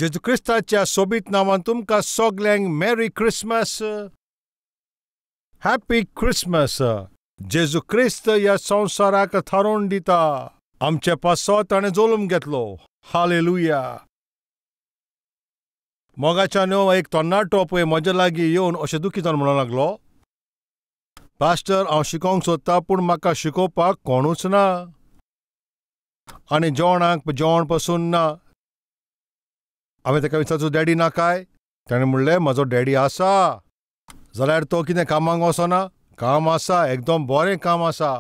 जेजू क्रिस्ताच्या सोबीत नांवान तुमकां सगल्यांक मॅरी क्रिसमस, हॅपी क्रिसमस। जेजू क्रिस्त ह्या संवसाराक थारोवन दिता, आमचे पासत ताणें जल्म घेतलो। हालेलुया। मोगाच्या न्हय एक तरणाटो पळय म्हज्या लागीं येवन अशें दुखी जावन म्हणूंक लागलो, पास्टर हांव शिकोवंक सोदता पूण म्हाका शिकोवपाक कोणूच ना आनी जेवणाक जेवण पसून ना। हांवें ताका विचारचो डॅडी ना काय? ताणें म्हणलें म्हजो डॅडी आसा। जाल्यार तो कितें कामाक वचना? काम आसा, एकदम बरें काम आसा,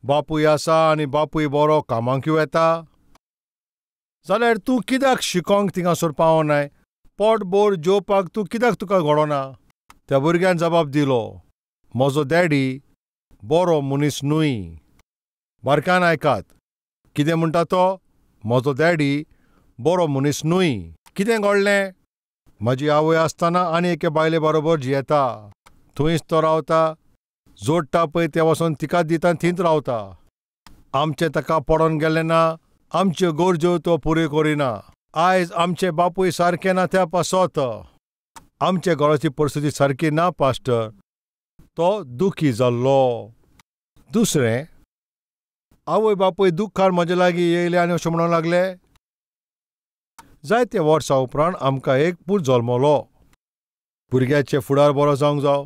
बापूय आसा आनी बापूय बरो कामाक येता। जाल्यार तूं कित्याक शिकोंक थिंगासर पावनाय? पोट भर जेवपाक तूं कित्याक तुका घडोना? त्या भुरग्यान जबाब दिलो, म्हजो डॅडी बरो मनीस न्हय। बारक्यान आयकात, कितें म्हणटा तो? म्हजो डॅडी बरो मनीस न्हय। कितें घडलें? म्हजी आवय आसतना आनी एके बायले बरोबर जियेता, थंयच तो रावता, जोडटा पळय तें वचोन तिकाच दिता, थंयच रावता। आमचें ताका पडोन गेलें ना, आमच्यो गरज्यो तो पुऱ्यो करिना। आयज आमचे बापूय सारके ना त्या पासत आमच्या घराची परिस्थिती सारकी ना पास्टर। तो दुखी जाल्लो। दुसरें, आवय बापूय दुख्खान म्हजे लागीं येयले आनी अशें म्हणूंक लागले, जायते वर्सां उपरांत आमकां एक पूत जल्मलो, भुरग्याचें फुडार बरो जावंक जावो,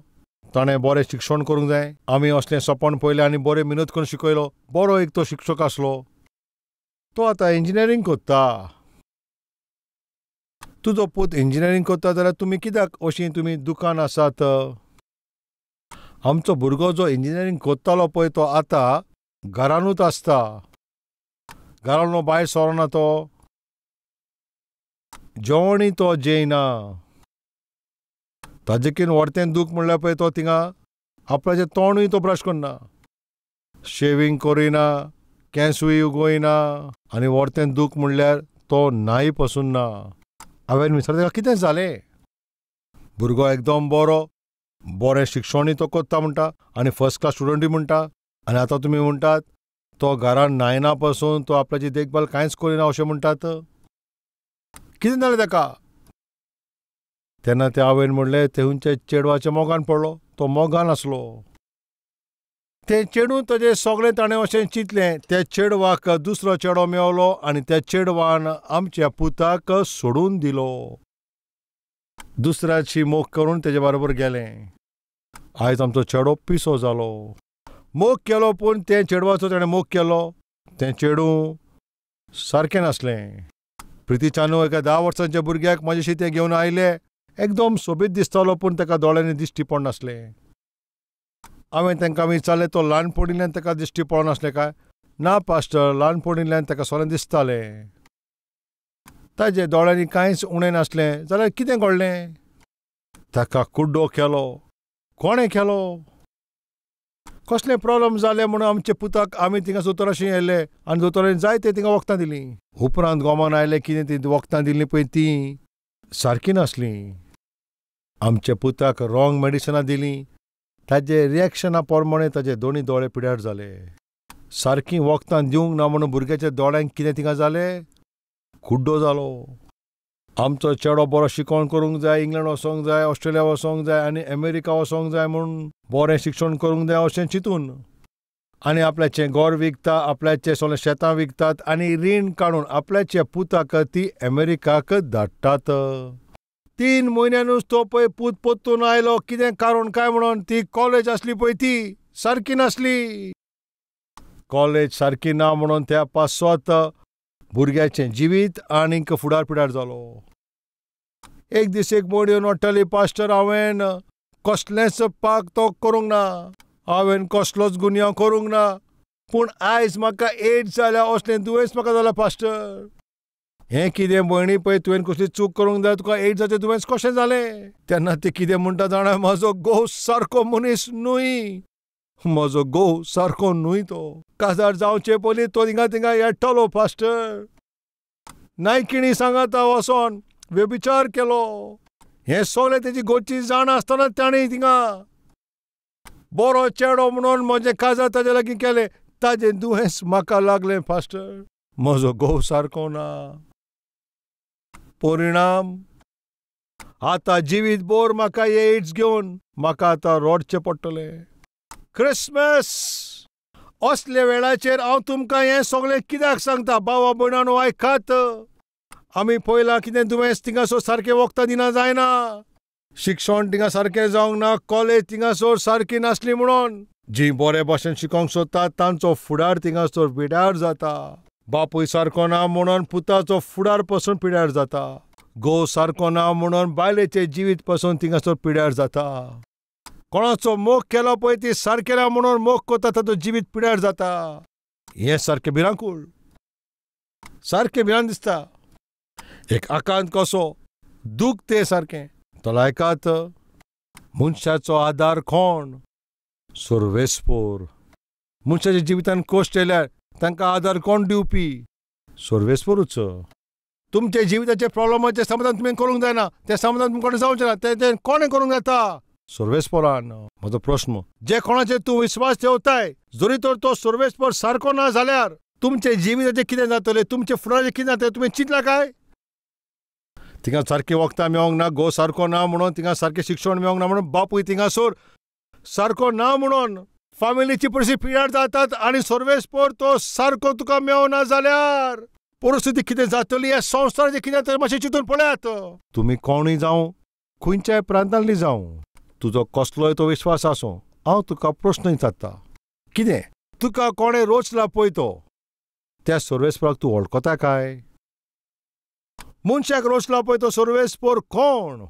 ताणें बरें शिक्षण करूंक जाय। आमी असलें सपन पळयलें आनी बरें मिनत करून शिकयलो। बरो एक तो शिक्षक आसलो, तो आतां इंजिनियरींग करता। तुजो पूत इंजिनियरींग करता जाल्यार तुमी कित्याक अशीं तुमी दुकान आसात? आमचो भुरगो जो इंजिनियरींग करतालो पळय तो आतां घरानूच आसता, घरांतलो भायर सरना, तो जेवणूय तो जेयना। ताजेकीन व्हडतें दूख म्हणल्यार पळय तो थिंगा आपल्याचें तोंडूय तो ब्रश करना, शेवींग करिना, केंसूय उगयना आनी व्हडतें दूख म्हणल्यार तो न्हाय पसून ना। हांवें विचारलें ताका कितें जालें? भुरगो एकदम बरो, बरें शिक्षणूय तो करता म्हणटा आनी फर्स्ट क्लास स्टुडंटूय म्हणटा, आनी आतां तुमी म्हणटात तो घरान न्हायना पसून, तो आपल्याची देखभाल कांयच करिना अशें म्हणटात। कितें जालें ताका? तेन्ना त्या आवयन म्हणलें, तेंच्या चेडवाच्या मोगान पडलो, तो मोगान आसलो। तें चेडूं ताजें सगळें ताणें अशें चिंतलें, त्या चेडवाक दुसरो चेडो मेवलो आनी त्या चेडवान आमच्या पुताक सोडून दिलो, दुसऱ्याची मोग करून तेजे बरोबर गेलें। आयज आमचो चेडो पिसो जालो। मोग केलो पूण तें चेडवाचो ताणें मोग केलो, तें चेडूं सारकें नासलें। प्रितीचानू एका 10 वर्सांच्या भुरग्याक म्हजेशी तें घेवन आयले, एकदम सोबीत दिसतालो पूण ताका दोळ्यांनी दिश्टी पडनासलें। हांवें तांकां विचारलें, तो ल्हानपणींतल्यान ताका दिश्टी पडनासलें काय? ना पास्टर, ल्हानपणींतल्यान ताका सगळें दिसतालें, ताजे दोळ्यांनी कांयच उणें नासलें। जाल्यार कितें घडलें? ताका कुड्डो केलो। कोणें केलो? कसलें प्रॉब्लम जालें म्हणून आमच्या पुताक आमी थिंगा दोतोराशी येयले आनी दोतोरांनी जायते थिंगा वखदां दिलीं। उपरांत गोमान आयलें कितें तीं वखदां दिल्लीं पळय तीं सारकीं नासलीं। आमच्या पुताक रॉंग मेडिसिनां दिलीं, ताजे रिएक्शना प्रमाणे ताजे दोनी दोळे पिड्यार जाले। सारकीं वखदां दिवंक ना म्हणून भुरग्याच्या दोळ्यांक कितें थिंगा जालें? कुड्डो जालो। आमचो चेडो बरो शिकोण करूंक जाय, इंग्लंड वचोंक जाय, ऑस्ट्रेलिया वचोंक जाय आनी अमेरिका वचोंक जाय म्हूण बरें शिक्षण करूंक जाय अशें चिंतून आनी आपल्याचें घर विकता, आपल्याचें सगळें शेतां विकतात आनी रीण काडून आपल्याच्या पुताक ती अमेरिकाक धाडटात। 3 म्हयन्यानूच तो पळय पूत परतून आयलो, कितें कारण काय म्हणून ती कॉलेज आसली पळय ती सारकी नासली। कॉलेज सारकी ना म्हणून त्या पासत भुरग्याचें जिवीत आनीक फुडार पिड्यार जालो। एक दीस एक मोड येवन वाडटाली, पास्टर हांवें कसलेंच पाक तो करूंक ना, हांवें कसलोच गुन्यांव करूंक ना, पूण आयज म्हाका एड्स जाल्या, असलें दुयेंस म्हाका जालां पास्टर। हें कितें भयणी पळय, तुवें कसली चूक करूंक जाय, तुका एड्साचें दुयेंस कशें जालें? तेन्ना ती कितें म्हणटा जाणा, म्हजो घोव सारको मनीस न्हय, म्हजो घोव सारको न्हय, तो काजार जावचे पयलीं तो थिंगा थिंगा येट्टलो पास्टर, नायकिणी सांगाता वचोन व्यभिचार केलो। हें सगळें तेजी घरची जाणा आसतना ताणें थिंगा बरो चेडो म्हणून म्हजें काजार ताजे लागीं केलें, ताजें दुयेंस म्हाका लागलें पास्टर, म्हजो घोव सारको ना। परिणाम आतां जिवीत बोर म्हाका एड्स घेवन म्हाका आतां रडचें पडटलें. क्रिसमस असल्या वेळाचेर हांव तुमकां हें सगळें कित्याक सांगता भावा भयणांनो आयकात. आमी पळयलां कितें दुयेंस थिंगासर सारकें वखदां दिना जायना, शिक्षण थिंगा सारकें जावंक ना, कॉलेज थिंगासर सारकी नासली म्हणून जीं बरे भाशेन शिकोवंक सोदतात तांचो फुडार थिंगासर पिड्यार जाता. बापूय सारको ना म्हणून पुताचो फुडार पसून पिड्यार जाता. घोव सारको ना म्हणून बायलेचें जिवीत पसून थिंगासर पिड्यार जाता. कोणाचो मोग केलो पळय ती सारकें ना म्हणून मोग करता ताचो जिवीत पिड्यार जाता. हें सारकें भिरांकूळ, सारकें भिरांत दिसता, एक आकांत कसो दूख तें सारकें. तो आयकात, मनशाचो आदार कोण? सर्वेस्पोर. मनशाच्या जिवितान कश्ट येयल्यार तांकां आदार कोण दिवपी? सर्वेस्पोरूच. तुमच्या जिविताचे प्रॉब्लमाचें समाधान तुमी करूंक जायना, तें समाधान तुमकां जावचें ना, तें कोणें करूंक जाता? सर्वेस्पोरान. म्हजो प्रस्न, जे कोणाचेर तूं विस्वास ठेवताय जरी तर तो सर्वेस्पोर सारको ना जाल्यार तुमच्या जिविताचें कितें जातलें, तुमच्या फुडाराचें कितें जातलें तुमी चिंतलां काय? थिंगा सारकें वखदां मेळोंक ना, घोव सारको ना म्हणून, थिंगा सारकें शिक्षण मेळोंक ना म्हणून, बापूय थिंगासर सारको ना म्हणून फामिलीची परिस्थिती पिड्यार जातात आनी सर्वेस्पोर तो सारको तुका मेळना जाल्यार परिस्थिती कितें जातली, ह्या संवसाराचें कितें जातलें मातशें चिंतून पळयात. तुमी कोणूय जावं, खंयच्याय प्रांतांतली जावं, तुजो कसलोय तो विश्वास आसूं, हांव तुका प्रस्न विचारता, कितें तुका कोणें रोचला पळय तो त्या सर्वेस्पोराक तूं वळखता काय? मनशाक रोचला पळय तो सर्वेस्पोर कोण?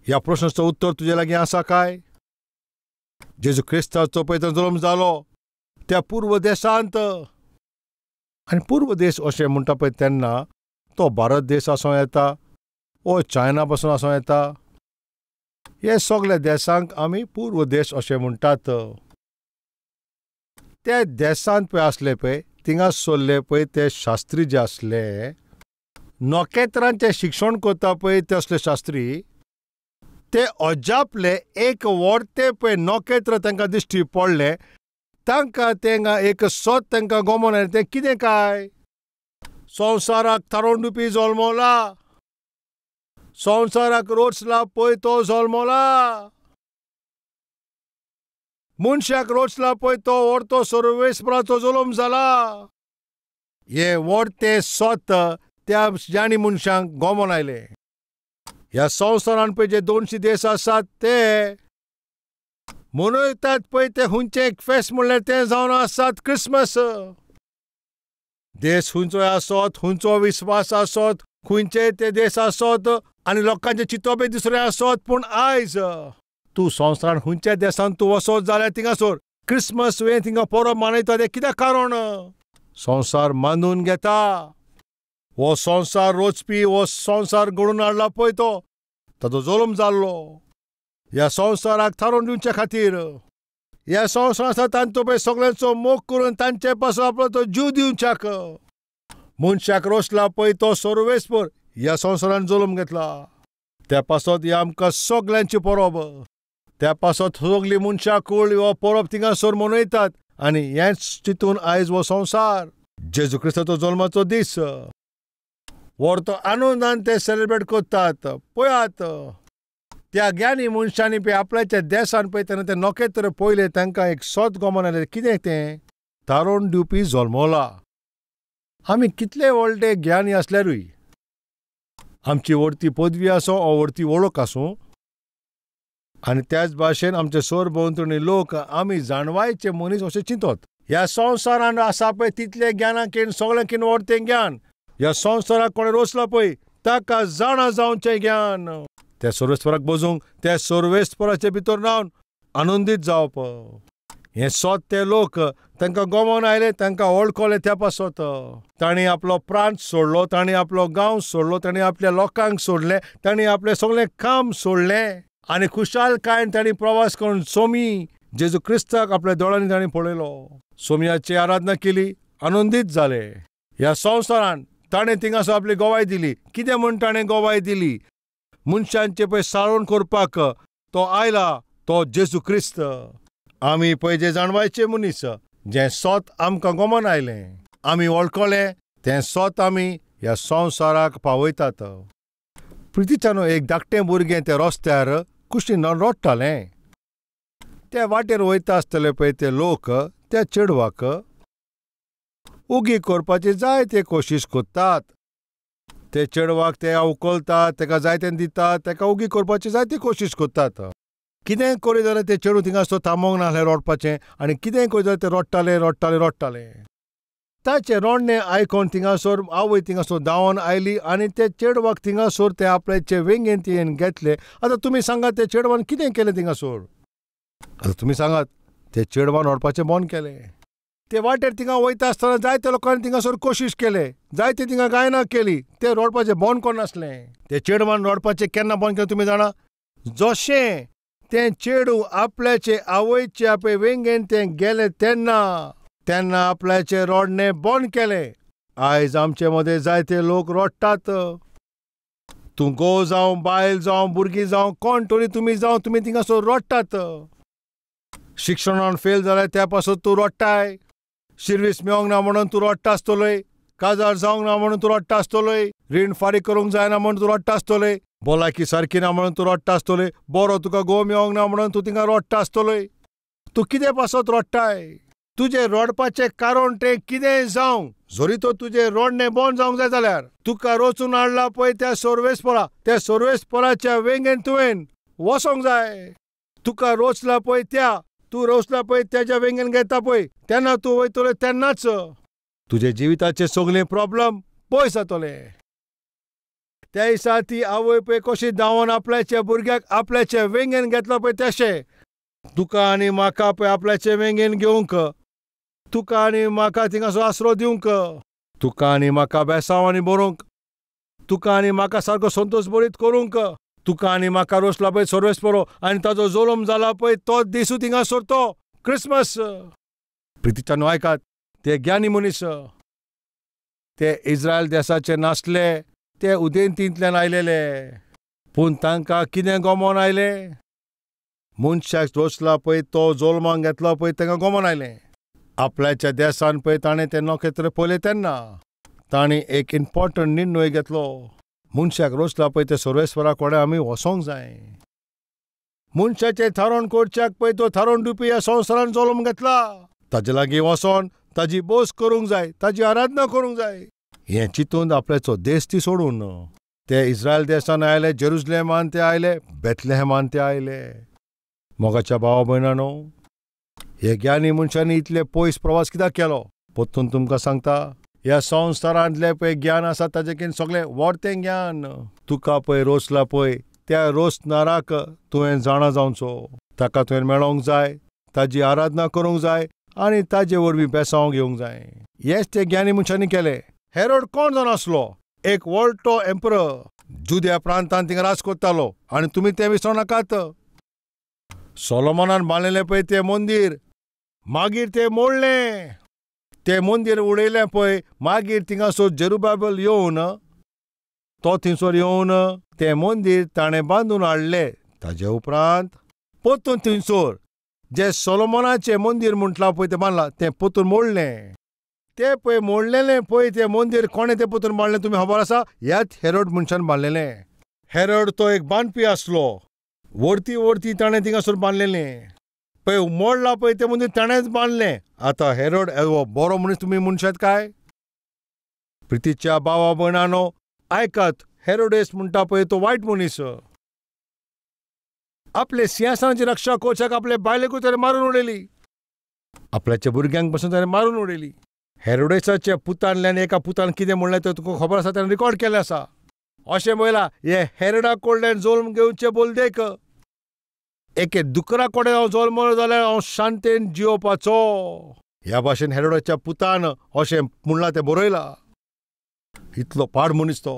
ह्या प्रश्नाचो उत्तर तुजे लागीं आसा काय? जेजू क्रिस्ताचो पळय तो जल्म जालो त्या पूर्व देशांत, आनी पूर्व देश अशें म्हणटा पळय तेन्ना तो भारत देश आसूं येता वो चायना पासून आसूं येता. हे सगल्या देशांक आमी पूर्व देश अशें म्हणटात. त्या देशांत पळय आसले पळय थिंगा सरले पळय ते शास्त्री जे आसले, नखेत्रांचें शिक्षण करता पळय ते असले शास्त्री, ते अजापले. एक व्हडतें पळय नखेत्र तांकां दिश्टी पडलें, तांकां तेंगा एक सत तांकां गमोन आयलें. तें कितें काय? संवसाराक थारोवन दिवपी जल्मला, संवसाराक रोचला पळय तो जल्मला, मनशाक रोचला पळय तो व्हडतो सर्वेस्पराचो जल्म जाला. हें व्हडतें सत त्या ज्ञानी मनशांक गमोन आयलें. ह्या संवसारान पळय जे 200 देश आसात ते मनयतात पळय ते खंयचें एक फेस्त म्हणल्यार तें जावन आसात क्रिसमस. देश खंयचोय आसत, खंयचो विस्वास आसत, खंयचे ते देश आसत आनी लोकांचें चिंतपय दुसरें आसत, पूण आयज तूं संवसारान खंयच्या देशांत तूं वचत जाल्यार थिंगासर क्रिसमस हें थिंगा परब मनयता. तें कित्याक कारण? संवसार मानून घेता. हो संवसार रोचपी, हो संवसार घडोवन हाडला पळय तो ताचो जल्म जाल्लो ह्या संवसाराक थारोवन दिवचे खातीर. ह्या संवसार आसा तांचो पळय सगळ्यांचो मोग करून तांचे पासून आपलो तो जीव दिवच्याक. मनशाक रोसला पळय तो सर्वेस्पोर ह्या संवसारान जल्म घेतला. त्या पासत ही आमकां सगळ्यांची परब, त्या पासत सगळीं मनशां कूळ हो परब थिंगासर मनयतात आनी हेंच चिंतून आयज हो संवसार जेजू क्रिस्ताचो जल्माचो दीस व्हडतो आनंदान ते सेलिब्रेट करतात. पळयात त्या ज्ञानी मनशांनी पळय आपल्याच्या देशान पळय तेन्ना ते नखेत्र पळयलें, तांकां एक सत गमन आयलें. कितें तें? थारोवन दिवपी जल्मला. आमी कितले व्हडले ज्ञानी आसल्यारूय, आमची व्हडती पदवी आसूं वो व्हडती वळख आसूं, आनी त्याच भाशेन आमचे सरभोंवतणी लोक आमी जाणवायचे मनीस अशें चिंतत. ह्या संवसारान आसा पळय तितलें ज्ञानाकीन सगळ्यांकीन व्हडतें ज्ञान ह्या संवसाराक कोणें रोसला पळय ताका जाणा जावचें ज्ञान, त्या सर्वेस्पराक बजूंक, त्या सर्वेस्पराचे भितर रावन आनंदीत जावप. हें सत ते लोक तांकां गमोन आयले, तांकां वळखले. त्या पासत तांणी आपलो प्रांत सोडलो, तांणी आपलो गांव सोडलो, तांणी आपल्या लोकांक सोडलें, तांणी आपलें सगळें काम सोडलें आनी खुशालकायेन तांणी प्रवास करून सोमी जेजू क्रिस्ताक आपल्या दोळ्यांनी तांणी पळयलो, सोमयाची आराधना केली, आनंदीत जाले. ह्या संवसारान ताणें थिंगासर आपली गवाय दिली. कितें म्हूण ताणें गवाय दिली? मनशांचे पळय साळोवन करपाक तो आयला, तो जेजू क्रिस्त. आमी पळय जे जाणवायचे मनीस, जें सत आमकां गमन आयलें, आमी वळखलें, तें सत आमी ह्या संवसाराक पावयतात. प्रितीच्यानो एक धाकटें भुरगें ते रस्त्यार कुशीन रडटालें. त्या वाटेर वयता आसतले पळय ते लोक त्या चेडवाक उगी करपाची जायते कोशिश करतात. ते चेडवाक ते उखलतात, तेका जायते दितात, तेका उगी करपाची जायती कोशिश करतात. कितेंय करी जाल्यार ते चेडूं थिंगासो थांबोवंक नासलें रडपाचें आनी कितेंय करी जाल्यार ते रडटाले रडटाले रडटाले. ताचें रडणें आयकोन थिंगासर आवय थिंगासर धांवन आयली आनी ते चेडवाक थिंगासर ते आपल्याचे वेंगेन तियेन घेतले. आतां तुमी सांगात ते चेडवान कितें केलें थिंगासर? आतां तुमी सांगात ते चेडवान रडपाचें बंद केलें. ते वाटेर थिंगा वयता आसतना जायते लोकांनी थिंगासर कोशिश केले, जायते थिंगा गायना केली, ते रडपाचें बंद करनासलें. ते चेडवान रडपाचें केन्ना बंद केलें तुमी जाणा? जशें तें चेडूं आपल्याचे आवयचे आपले वेंगेन तें गेलें तेन्ना तेन्ना आपल्याचें रडणें बंद केलें. आयज आमचे मदें जायते लोक रडटात. तूं घोव जावं, बायल जावं, भुरगीं जावं, कोण तरी तुमी जावं, तुमी थिंगासर रडटात. शिक्षणान फेल जाल्यार त्या पासत तूं रडटाय, शिर्वीस मेळोंक ना म्हणून तूं रडटा आसतलोय, काजार जावंक ना म्हणून तूं रडटा आसतलोय, रीण फारीक करूंक जायना म्हणून तूं रडटा आसतलोय, भलायकी सारकी ना म्हणून तूं रडटा आसतलोय, बरो तुका घोव मेळोंक ना म्हणून तूं थिंगा रडटा आसतलोय. तूं कितें पासत रडटाय? तुजें रडपाचें कारण तें कितेंय जावं, जरी तो तुजें रडणें बंद जावंक जाय जाल्यार तुका रचून हाडला पळय त्या सर्वेस्परा, त्या सर्वेस्पराच्या वेंगेन तुवें वचोंक जाय. तुका रोचला पळय त्या, तूं रोचला पळय त्याच्या वेंगेन घेता पळय तेन्ना तूं वयतलो, तेन्नाच तुजे जिविताचे सगळे प्रॉब्लम पयस जातले. त्या दिसा ती आवय पळय कशी धांवन आपल्याच्या भुरग्याक आपल्याच्या वेंगेन घेतलो पळय तशें तुका आनी म्हाका पळय आपल्याचे वेंगेन घेवंक, तुका आनी म्हाका थिंगासो आसरो दिवंक, तुका आनी म्हाका बेसांवांनी बरोवंक, तुका आनी म्हाका सारको संतोश बरीत करूंक, तुका आनी म्हाका रोसला पळय सर्वेस्परो आनी ताजो जल्म जाला पळय तो दिसू थिंगासर तो क्रिसमस. प्रितीच्यानो आयकात, ते ज्ञानी मनीस ते इस्रायल देसाचे नासले, ते उदेंतींतल्यान आयलेले, पूण तांकां कितें गमोन आयलें? मनशाक रोसला पळय तो जल्माक घेतलो पळय तांकां गमोन आयलें. आपल्याच्या देसान पळय ताणें तें नखेत्र पळयलें तेन्ना ताणें एक इम्पॉर्टंट निर्णय घेतलो, मनशाक रोसला पळय ते सर्वेस्परा कडेन आमी वचोंक जाय. मनशाचें थारोवन करच्याक पळय तो थारोवन दिवपी ह्या संवसारान जल्म घेतला, ताजे लागीं वचोन ताजी बोस करूंक जाय, ताजी आराधना करूंक जाय. हें चिंतून आपल्याचो देश ती सोडून ते इस्रायल देसान आयले, जेरुजलेमान ते आयले, बेथलेहमान ते आयले. मोगाच्या भावा भयणानो, हे ज्ञानी मनशांनी इतले पयस प्रवास कित्याक केलो? परतून तुमकां सांगता, ह्या संवसारांतलें पळय ज्ञान आसा ताजें सगळें व्हडतें ज्ञान. तुका पळय रोसला पळय त्या रोसनाराक तुवें जाणा जावचो, ताका तुवें मेळोंक जाय, ताजी आराधना करूंक जाय आनी ताजे वरवीं बेसांव घेवंक जाय. हेंच ते ज्ञानी मनशांनी केलें. हेरोड कोण जावन आसलो? एक व्हडलो एम्परर, जुद्या प्रांतान थिंगा राज करतालो आनी तुमी तें विसरूं नाकात. सोलोमनान बांदलेलें पळय तें मंदीर, मागीर तें मोडलें, तें मंदीर उडयलें पळय, मागीर थिंगासर जेरुबाबेल येवन तो थंयसर येवन तें मंदीर ताणें बांदून हाडलें. ताजे उपरांत परतून थंयसर जें सोलोमनाचें मंदीर म्हटलां पळय तें बांदलां तें परतून मोडलें. तें पळय मोडलेलें पळय तें मंदीर कोणें तें परतून बांदलें तुमी खबर आसा? ह्याच हेरोड मनशान बांदलेलें. हेरोड तो एक बांदपी आसलो, वरती वरती ताणें थिंगासर बांदलेलें पळय, मोडलां पळय तें मंदीर ताणेंच बांदलें. आतां हेरोड हो बरो मनीस तुमी म्हणशात काय? प्रितीच्या भावा भयणानो आयकात, हेरोडेस म्हणटा पळय तो वायट मनीस. आपले सिंहासनाची रक्षा करच्याक आपले बायलेकूय ताणें मारून उडयली, आपल्याच्या भुरग्यांक पसून ताणें मारून उडयली. हेरोडेसाच्या पुतांतल्यान एका पुतान कितें म्हणलें तें तुका खबर आसा, ताणें रिकॉर्ड केल्लें आसा. अशें म्हणलां, हे हेरोडा कडल्यान जल्म घेवचें बोलदेक एके दुकरा कडेन हांव जल्मलो जाल्यार हांव शांतेन जियोवपाचो. ह्या भाशेन हेरोडाच्या पुतान अशें म्हणलां तें बरयलां. इतलो पाड मनीस तो.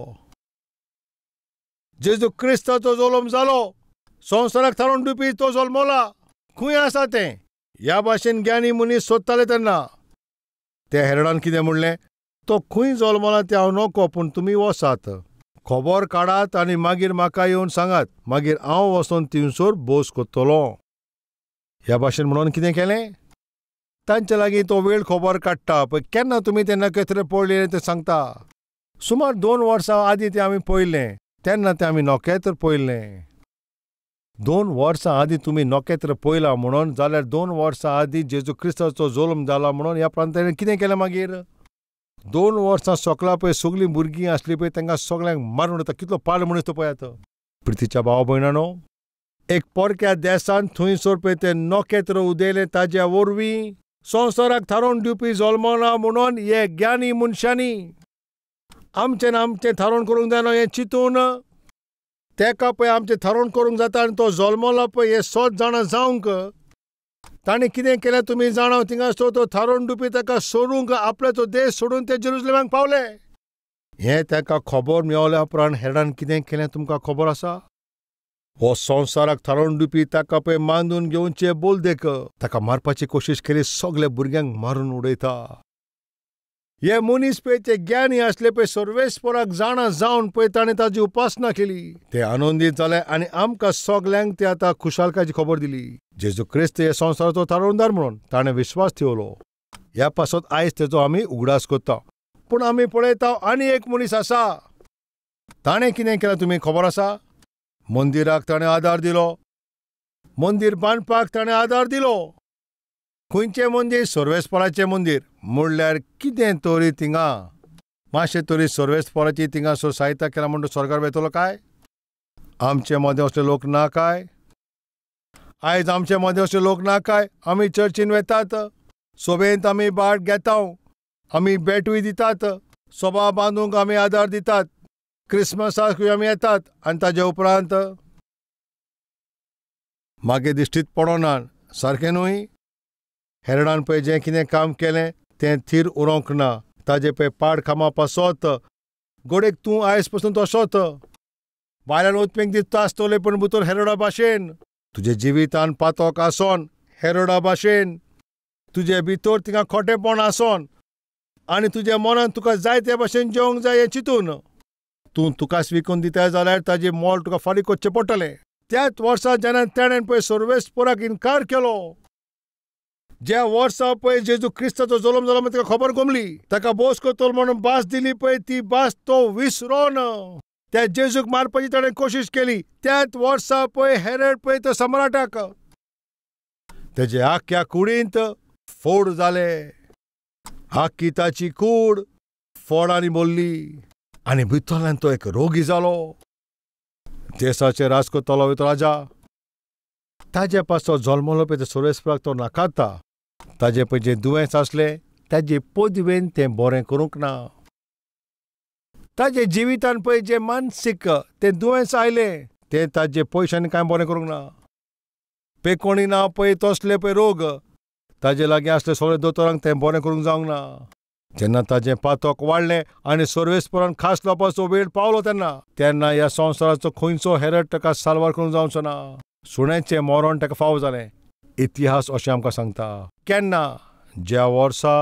जेजू क्रिस्ताचो जल्म जालो, संवसाराक थारोवन दिवपी तो जल्मला, खंय आसा तें? ह्या भाशेन ज्ञानी मनीस सोदताले तेन्ना. ते हेरोडान कितें म्हणलें? तो खंय जल्मला तें हांव नको, पूण तुमी वचात, खबर काडात आनी मागीर म्हाका येवन सांगात, मागीर हांव वचोन थंयसर बोस करतलो. ह्या भाशेन म्हणून कितें केलें? तांचे लागीं तो वेळ खबर काडटा पळय, केन्ना तुमी तें नखेत्र पळयलें तें सांगता. सुमार 2 वर्सां आदीं तें आमी पळयलें, तेन्ना तें आमी नखेत्र पळयलें. 2 वर्सां आदीं तुमी नखेत्र पळयलां म्हणून जाल्यार 2 वर्सां आदीं जेजू क्रिस्ताचो जल्म जाला म्हणून ह्या प्रांतान कितें केलें मागीर? 2 वर्सां सोकला पळय सगलीं भुरगीं आसलीं पळय तांकां सगळ्यांक मारून उडयता. कितलो पाड मनीस तो पळयात. प्रितीच्या भाव भयणानो, एक परक्या देसान थंयसर पळय तें नखेत्र उदयलें, ताज्या वरवीं संवसाराक थारोवन दिवपी जल्मना म्हणून हे ज्ञानी मनशांनी आमचें आमचें थारोवन करूंक जायना हें चिंतून तेका पळय आमचें थारोवन करूंक जाता आनी तो जल्मला पळय हें सत जाणा जावंक ताणें कितें केलें तुमी जाणा. थिंगासर तो थारोवन दिवपी ताका सोडूंक आपल्याचो देश सोडून ते जेरुजलेमाक पावले. हें ताका खबर मेवल्या उपरांत हेरान कितें केलें तुमकां खबर आसा? हो संवसाराक थारोवन दिवपी ताका पळय मांदून घेवचे बोलदेक ताका मारपाची कोशिश केली, सगल्या भुरग्यांक मारून उडयता. हे मनीस पळय ते ज्ञानी आसले पळय सर्वेस्पराक जाणा जावन पळय ताणें ताजी उपासना केली, ते आनंदीत जाले आनी आमकां सगल्यांक ते आतां खुशालकायेची खबर दिली. जेजू क्रिस्त हे संवसाराचो थारोवणदार म्हणून ताणें विश्वास ठेवलो. ह्या पासत आयज तेजो आमी उगडास करता. पूण आमी पळयता आनी एक मनीस आसा, ताणें कितें केलें तुमी खबर आसा? मंदिराक ताणें आदार दिलो, मंदीर बांदपाक ताणें आदार दिलो. खंयचें मंदीर? सर्वेस्पराचें मंदीर. म्हणल्यार कितें तरी थिंगा मातशें तरी सर्वेस्पराची थिंगासर सहायता केला म्हणून स्वर्गार वयतलो काय? आमचे मदें असले लोक ना काय? आयज आमचे मदें असले लोक ना काय? आमी चर्चीन वेतात, सोबेंत आमी बाट घेता, आमी भेटूय दितात, सभा बांदूंक आमी आदार दितात, क्रिसमसाकूय आमी येतात आनी ताजे उपरांत मागीर दिश्टीत पडना. सारकें न्हय? हेरडान पळय जें कितें काम केलें तें थीर उरोंक ना. ताजे पळय पाड कामा पासत गोडेक तूं आयज पसून तसोच भायल्यान उतपेंक दिता आसतलें, पूण भितर हेरोडा भाशेन तुजे जिवितान पातोक आसोन, हेरोडा भाशेन तुजे भितर थिंगा खोटेपण आसोन आनी तुज्या मनान तुका जाय ते भाशेन जेवंक जाय हें चिंतून तूं तुकाच विकून दिता जाल्यार ताजें मोल तुका फारीक करचें पडटलें. त्याच वर्सा जेन्ना तेणें पळय सर्वेस्पराक इन्कार केलो, ज्या वर्सा पळय जेजू क्रिस्ताचो जल्म जालो म्हण ताका खबर गोमली, ताका बोस करतलो म्हणून भास दिली पळय ती भास तो विसरोन त्या जेजूक मारपाची ताणें कोशिश केली. त्याच वर्सा पळय हेरड पळय तो सम्राटाक तेजे आख्या कुडींत फोड जाले, आख्खी ताची कूड फोडांनी भरली आनी भितरल्यान तो एक रोगी जालो. देसाचेर राज करतलो तो राजा ताजे पासो जल्मलो पळय ते सर्वेस्पराक तो नाकारता. ताजे पळय जें दुयेंस आसलें ताजे पदवेन तें बरें करूंक ना. ताजे जिवितान पळय जें मानसीक तें दुयेंस आयलें तें ताजे पयशांनी कांय बरें करूंक ना. पेकोणी ना पळय तसले पळय रोग ताजे लागीं आसले सगळे दोतोरांक तें बरें करूंक जावंक ना. जेन्ना ताजें पातक वाडलें आनी सर्वेस्परान खास लावपाचो वेळ पावलो तेन्ना तेन्ना ह्या संवसाराचो खंयचो हेरड ताका साल्वार करूंक जावचो ना. सुण्याचें मरण ताका फावो जालें. इतिहास अशें आमकां सांगता. केन्ना? ज्या वर्सा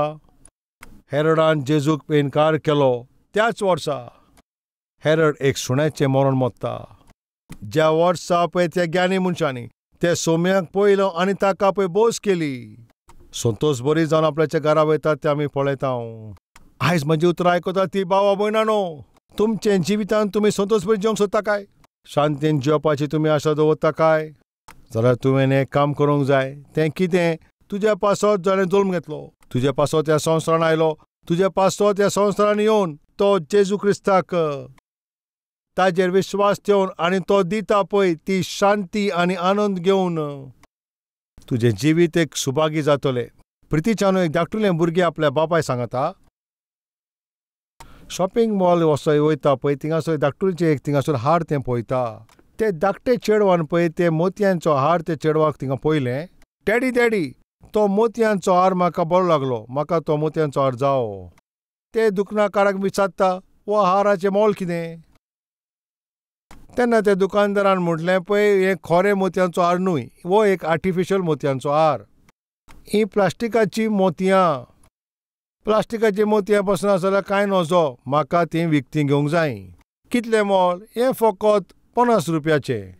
हेरडान जेजूक इन्कार केलो त्याच वर्सा हेरड एक सुण्याचें मरण मरता. ज्या वर्सा पळय त्या ज्ञानी मनशांनी त्या सोम्याक पळयलो आनी ताका पळय बोस केली, संतोष बरी जावन आपल्याच्या घरा वयतात ते आमी पळयता. आयज म्हजी उतरां आयकता ती भावा भयणानो, तुमचे जिवितान तुमी संतोष बरी जेवंक सोदता काय? शांतीन जेवपाची तुमी आशा दवरता काय? जाल्यार तुवें एक काम करूंक जाय. तें कितें? तुज्या पासत जाणें जल्म घेतलो, तुज्या पासत ह्या संवसारान आयलो, तुज्या पासत ह्या संवसारान येवन तो जेजू क्रिस्ताक ताजेर विश्वास ठेवन आनी तो दिता पळय ती शांती आनी आनंद घेवन तुजें जिवीत एक सुभागी जातलें. प्रितीच्यान एक धाकटुलें भुरगें आपल्या बापाय सांगता, शॉपिंग मॉल वचो वयता पळय थिंगासर धाकटुलेचें एक थिंगासर हार तें पळयता. ते धाकटे चेडवान पळय ते मोतयांचो हार ते चेडवाक थिंगा पळयलें. डॅडी डॅडी तो मोतयांचो हार म्हाका बरो लागलो, म्हाका तो मोतयांचो हार जावो. ते दुकानकाराक विचारता, हो हाराचें मोल कितें? तेन्ना त्या दुकानदारान म्हटलें, पळय हें खरें मोतयांचो हार न्हय, हो एक आर्टिफिशियल मोतयांचो हार, हीं प्लास्टिकाचीं मोतयां, प्लास्टिकाचीं मोतयां पसून आसा जाल्यार कांय नजो, म्हाका तीं विकतीं घेवंक जाय. कितलें मोल? हें फकत 50 रुपयाचें.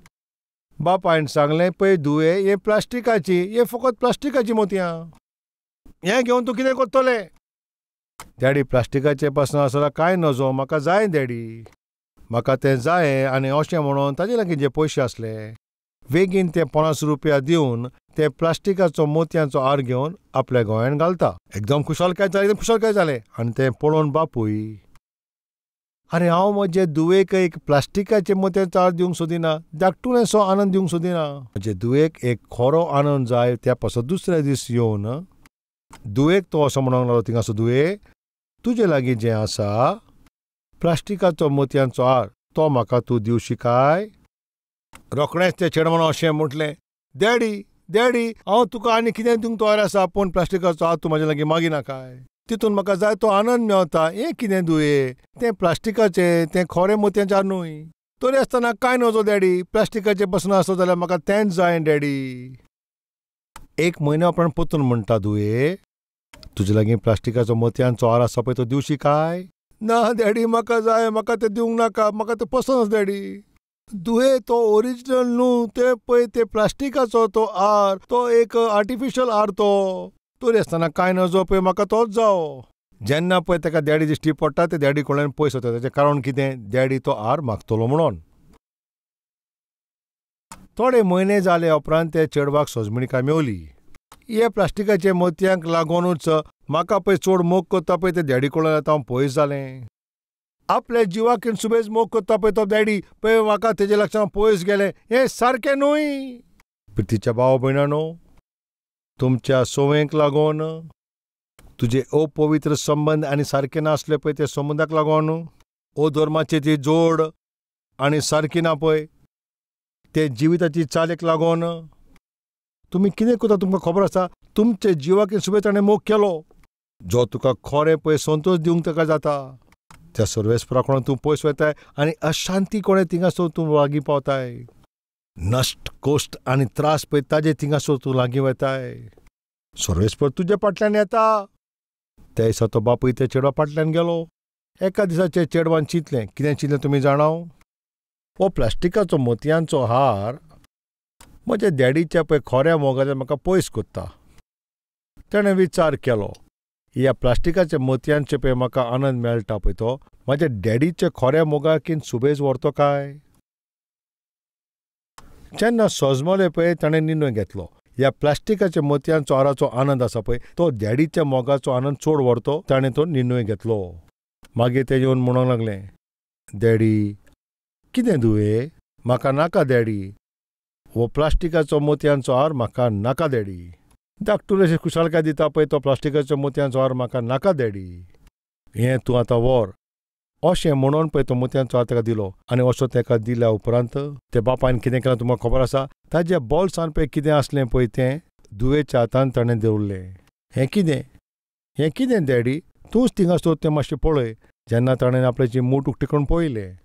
बापायन सांगलें, पळय धुवे, हें प्लास्टिकाची, हें फकत प्लास्टिकाचीं मोतयां, हें घेवन तूं कितें करतलें? डॅडी प्लास्टिकाचें पासून आसल्यार कांय नजो, म्हाका जाय डॅडी, म्हाका तें जाय. आनी अशें म्हणून ताजे लागीं जे पयशे आसले बेगीन ते 50 रुपया दिवन ते प्लास्टिकाचो मोतयांचो हार घेवन आपल्या गोंयान घालता. एकदम खुशालकाय जालें, एकदम खुशालकाय जालें. आनी तें पळोवन बापूय, आरे हांव म्हजे धुवेक एक प्लास्टिकाचे मोतयांचो हार दिवंक सोदिना, धाकटुलेसो आनंद दिवंक सोदिना, म्हजे धुवेक एक खरो आनंद जाय. त्या पासत दुसऱ्या दीस येवन धुवेक तो असो म्हणूंक लागलो, थिंगासो धुवे, तुजे लागीं जें आसा प्लास्टिकाचो मोतयांचो हार तो म्हाका तूं दिवशी काय? रोखडेंच तें चेडवान अशें म्हटलें, डॅडी डॅडी हांव तुका आनी कितें दिवंक तयार आसा, पूण प्लास्टिकाचो हार तूं म्हाजे लागीं मागिनाकाय, तितून म्हाका जाय तो आनंद मेवता. हें कितें दुये, तें प्लास्टिकाचें, तें खोरें मोतयांचें हार न्हय. तरी आसतना कांय नजो डॅडी, प्लास्टिकाचें पसून आसत जाल्यार म्हाका तेंच जाय डॅडी. एक म्हयन्या उपरांत परतून म्हणटा, दुये तुजे लागीं प्लास्टिकाचो मोतयांचो हार आसा पळय तो दिवशी काय? ना डॅडी म्हाका जाय, म्हाका तें दिवंक नाका, म्हाका तें पसंद आसा डॅडी. दुये तो ओरिजिनल न्हू, तें पळय ते प्लास्टिकाचो तो हार, तो एक आर्टिफिशियल हार तो. तरी आसतना कांय नजो पळय म्हाका तोच जावो. जेन्ना पळय ताका डॅडी दिश्टी पडटा ते डॅडी कडल्यान पयस वता. ताचें कारण कितें? डॅडी तो हार मागतलो म्हणून. थोडे म्हयने जाले उपरांत त्या चेडवाक सोजमणिकाय मेवली. हे प्लास्टिकाचे मोतयांक लागूनच म्हाका पळय चड मोग करता पळय ते डॅडी कडल्यान आतां हांव पयस जालें. आपल्या जिवाक सुबेज मोग करता पळय तो डॅडी पळय म्हाका तेजे लागच्यान पयस गेलें, हें सारकें न्हय. प्रितीच्या भाव भयणानो, तुमच्या संवयेक लागून, तुजे अपवित्र संबंद आनी सारके नासले पळय ते संबंदाक लागून, अधर्माची ती जोड आनी सारकी ना पळय ते जिविताची चालीक लागून तुमी कितें करता तुमकां खबर आसा? तुमचे जिवाक सुबेज ताणें मोग केलो, जो तुका खरें पळय संतोश दिवंक ताका जाता. त्या सर्वेस्परा कडल्यान तूं पयस वताय आनी अशांती कोणें थिंगासर तूं लागीं पावताय. नश्ट कोश्ट आनी त्रास पळय ताजे थिंगासर तूं लागीं वताय. सर्वेस्पर तुजे फाटल्यान येता. त्या दिसा तो बापूय त्या चेडवा फाटल्यान गेलो. एका दिसा चेडवान चिंतलें, कितें चिंतलें तुमी जाणाव? हो प्लास्टिकाचो मोतयांचो हार म्हज्या डॅडीच्या पळय खोऱ्या मोगाच्यान म्हाका पयस करता. ताणें विचार केलो, ह्या प्लास्टिकाच्या मोतयांचे पळय म्हाका आनंद मेळटा पळय तो म्हाज्या डॅडीच्या खोऱ्या मोगाकीन सुबेज व्हरतो काय? जेन्ना सजमले पळय ताणें निर्णय घेतलो, ह्या प्लास्टिकाच्या मोतयांचो हाराचो आनंद आसा पळय तो डॅडीच्या मोगाचो आनंद चड व्हरतो. ताणें तो निर्णय घेतलो. मागीर तें येवन म्हणूंक लागलें, डॅडी कितें दुये, म्हाका नाका डॅडी, हो प्लास्टिकाचो मोतयांचो हार म्हाका नाका डॅडी. धाकटुलेशी खुशालकाय दिता पळय तो प्लास्टिकाचो मोतयांचो हार म्हाका नाका डॅडी, हें तूं आतां व्हर. अशें म्हणून पळय तो मोतयांचो हार ताका दिलो. आनी असो ताका दिल्या उपरांत ते बापायन कितें केलां तुमकां खबर आसा? ताज्या बोल्सान पळय कितें आसलें पळय तें धुवेच्या हातान ताणें दवरलें. हें कितें, हें कितें डॅडी, तूंच थिंगासर तें मातशें पळय. जेन्ना ताणें आपल्याची मूठ उक्ती करून पळयलें,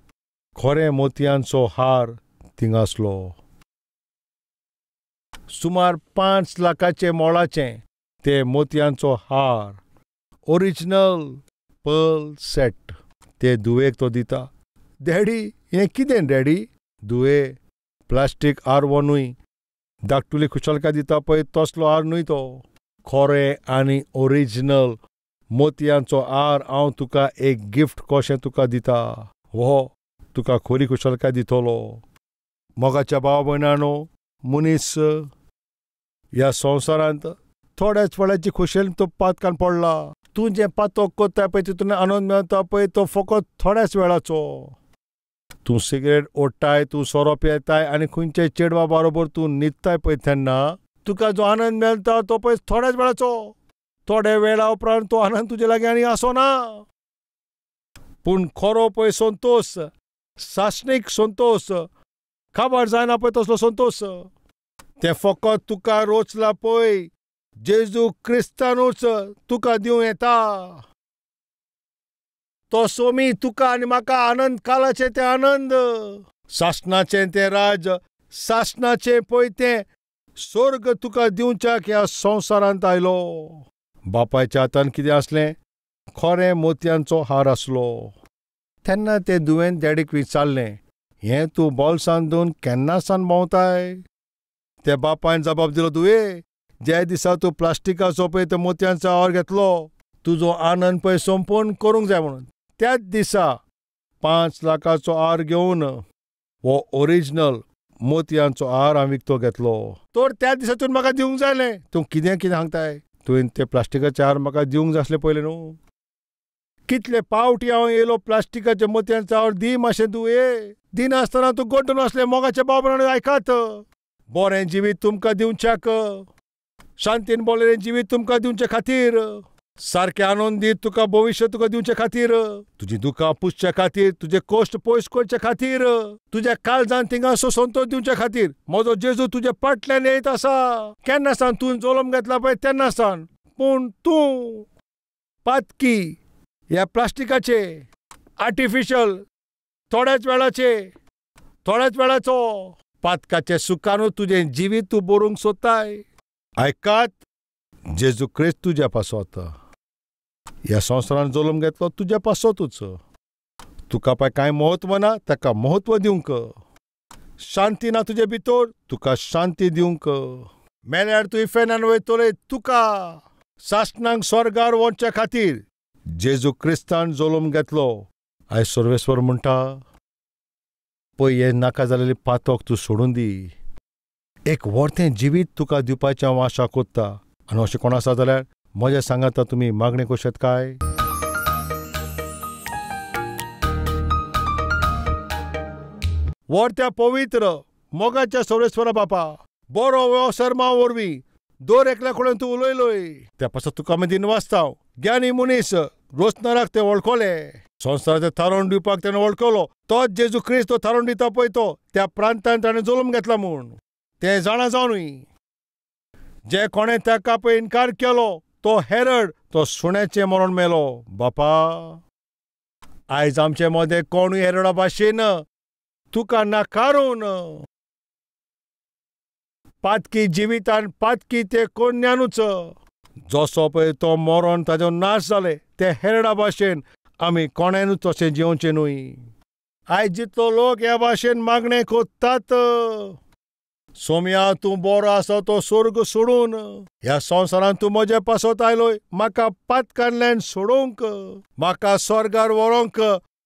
खरें मोतयांचो हार थिंगासलो. सुमार 5 लाखाचे मोलाचें ते मोतयांचो हार, ओरिजिनल पर्ल सेट. ते धुवेक तो दिता. डॅडी हें कितें डॅडी? धुवे, प्लास्टीक हार हो न्हय, धाकटुली खुशालकाय दिता पळय तसलो हार न्हय तो, खरें आनी ओरिजिनल मोतयांचो हार हांव तुका एक गिफ्ट कशें तुका दिता, हो तुका खरी खुशालकाय दितलो. मोगाच्या भाव भयणानो, मनीस ह्या संवसारांत थोड्याच वेळाची खुशेल तो पातकान पडला. तूं जें पातक करता पळय तितून आनंद मेळटा पळय तो फकत थोड्याच वेळाचो. तूं सिगरेट ओडटाय, तूं सोरो पियेताय आनी खंयच्या चेडवा बरोबर तूं न्हिदताय पळय तेन्ना तुका जो आनंद मेळटा तो पळय थोड्याच वेळाचो. थोड्या वेळा उपरांत तो आनंद तुजे लागीं आनी आसना. पूण खरो पळय संतोश, सासणीक संतोश, काबार जायना पळय तसलो संतोश, तें फकत तुका रोचला पळय जेजू क्रिस्तानूच तुका दिवं येता. तो सोमी तुका आनी म्हाका आनंद कालाचें तें आनंद, सासणाचें तें राज, सासणाचें पळय तें स्वर्ग तुका दिवच्याक ह्या संवसारांत आयलो. बापायच्या हातान कितें आसलें? खरें मोतयांचो हार आसलो. तेन्ना ते धुवेन डॅडीक विचारलें, हें तूं बोल्सान दोन केन्नासान भोंवताय? ते बापायन जबाब दिलो, धुवे, ज्या दिसा तूं प्लास्टिकाचो पळय ते मोतयांचो हार घेतलो तुजो आनंद पळय संपूर्ण करूंक जाय म्हणून. त्याच दिसा 5 लाखाचो हार घेवन हो ओरिजिनल मोतयांचो हार हांवें विकतो घेतलो. तर त्या दिसा तुवें म्हाका दिवंक जाय. तूं कितें कितें सांगताय? तुवें ते प्लास्टिकाचे हार म्हाका दिवंक जाय आसले पयलें न्हू. कितले पावटी हांव येयलो प्लास्टिकाचे मोतयांचो हार दी मातशें तूं ये दिनासतना तूं गोड्डून आसलें. मोगाचे बाबरान आयकात, बरें जिवीत तुमकां दिवच्याक, शांतीन बोलें जिवीत तुमकां दिवचे खातीर, सारकें आनंदीत तुका भविश्य तुका दिवचे खातीर, तुजी दुकां पुसचे खातीर, तुजे कश्ट पयस करचे खातीर, तुज्या काळजान थिंगासो संतोश दिवचे खातीर म्हजो जेजू तुजे फाटल्यान येयत आसा. केन्ना सान तूं जल्म घेतला पळय तेन्ना सान. पूण तूं पातकी ह्या प्लास्टिकाचे आर्टिफिशल थोड्याच वेळाचो पातकाचे सुखानूच तुजें जिवीत तूं बरोवंक सोदताय. आयकात, जेजू क्रिस्त तुज्या पासत ह्या संवसारान जल्म घेतलो तुज्या पासतूच. तुका पळय कांय म्हत्व ना, ताका म्हत्व दिवंक. शांती ना तुजे भितर, तुका शांती दिवंक. मेल्यार तूं इफेर्नान वयतले, तुका सासणाक स्वर्गार वचच्या खातीर जेजू क्रिस्तान जल्म घेतलो. आयज सर्वेस्वर म्हणटा, पळय हें नाका जालेलें पातक तूं सोडून दी. एक वर्तें जिवीत तुका दिवपाचें हांव आशा कोत्ता. आनी अशें कोण आसा जाल्यार म्हज्या सांगाता तुमी मागणें कशें काय? वर्त्या पवित्र मोगाच्या सर्वेस्वरा बापा, बरो हो सर्मा वरवीं दर एकल्या कडेन तूं उलयलोय, त्या पासत तुका आमी दिनवासता. ज्ञानी मनीस रोसनाराक ते वळखले, संवसाराचें थारोवन दिवपाक तेणें वळखलो. तोच जेजू क्रिस्त तो थारोवन दिता पळय तो त्या प्रांतान ताणें जल्म घेतला म्हूण तें जाणा जावनूय जे कोणें ताका पळय इनकार केलो तो हेरड तो सुण्याचें मरण मेलो. बापा, आयज आमचे मदें कोणूय हेरडा भाशेन तुका नाकारून पातकी जिवितान पातकी ते कोन्यानूच जसो पळय तो मरण ताजो नाश जाले ते हेरडा भाशेन आमी कोणेनूच तशें जिवचें न्हय. आयज जितलो लोक ह्या भाशेन मागणें कोत्तात, सोम्या तूं बरो आसा तो स्वर्ग सोडून ह्या संवसारांत तूं म्हजे पासत आयलोय म्हाका पातकांतल्यान सोडोवंक, म्हाका स्वर्गार व्हरोंक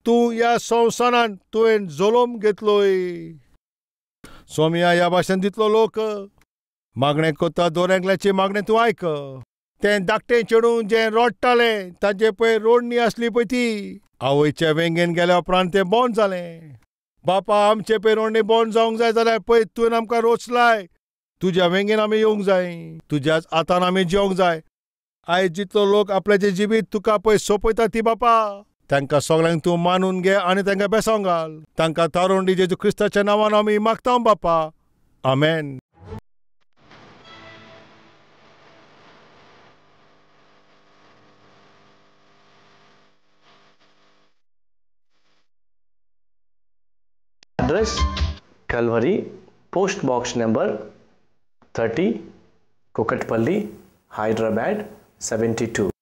तूं ह्या संवसारांत तुवें जल्म घेतलोय. सोम्या ह्या भाशेन तितलो लोक मागणें कोत्ता, दर एकल्याची मागणें तूं आयक. तें धाकटें चेडूं जें रडटालें ताजे पळय रोडणी आसली पळय ती आवयच्या वेंगेन गेल्या उपरांत तें बंद जालें. बापा, आमचे पळय रोडणी बंद जावंक जाय जाल्यार पळय तुवें आमकां रोचलाय, तुज्या वेंगेन आमी येवंक जाय, तुज्याच हातान आमी जेवंक जाय. आयज जितलो लोक आपल्याचें जिवीत तुका पळय सोंपयता ती बापा, तांकां सगळ्यांक तूं मानून घे आनी तांकां बेसांव घाल. तांकां तारोण दी जेजू क्रिस्ताच्या नांवान आमी मागता बापा, आमेन. Address: Calvary, Post Box Number 30, Kukatpally, Hyderabad 72.